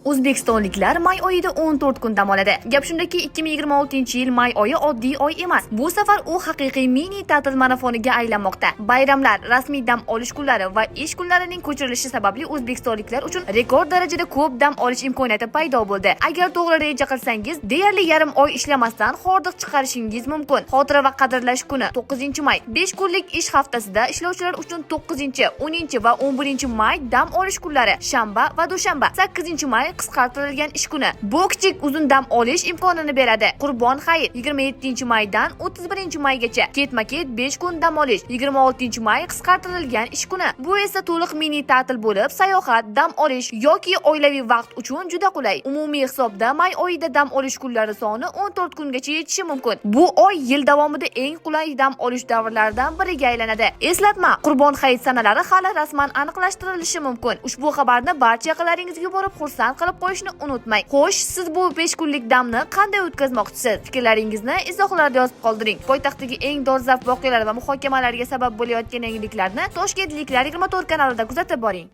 O'zbekistonliklar may oyida 14 kun dam oladi. Gap shundaki, 2026-yil may oyi oddiy oy emas. Bu safar u haqiqiy mini ta'til marafoniga aylanmoqda. Bayramlar, rasmiy dam olish kunlari va ish kunlarining ko'chirilishi sababli o'zbekistonliklar uchun rekord darajada ko'p dam olish imkoniyati paydo bo'ldi. Agar to'g'ri reja qilsangiz, deyarli yarim oy ishlamasdan hordiq chiqarishingiz mumkin. Xotira va qadrlash kuni 9-may. 5 kunlik ish haftasida ishlovchilar uchun 9, 10 va 11 may dam olish kunlari, shanba va dushanba. 8-may qisqartirilgan ish kuni. Bu kichik uzun dam olish imkonini beradi. Qurbon hayit 27 maydan 31 maygacha. Ketma-ket 5 kun dam olish. 26 may qisqartirilgan ish kuni. Bu esa to'liq mini ta'til bo'lib, sayohat, dam olish yoki oilaviy vaqt uchun juda qulay. Umumiy hisobda may oyida dam olish kunlari soni 14 kungacha yetishi mumkin. Bu oy yil davomida eng qulay dam olish davrlaridan biriga aylanadi. Eslatma: Qurbon hayit sanalari hali rasman aniqlashtirilishi mumkin. Ushbu xabarni barcha yaqinlaringizga yuborib, xursand qilib qo'yishni unutmang. Xo'sh, siz bu 5 kunlik damni qanday o'tkazmoqchisiz? Fikrlaringizni izohlarda yozib qoldiring. Poytaxtdagi eng dolzarb voqealar va muhokamalarga sabab bo'layotgan yangiliklarni Toshkentliklar 24 kanalida kuzatib boring.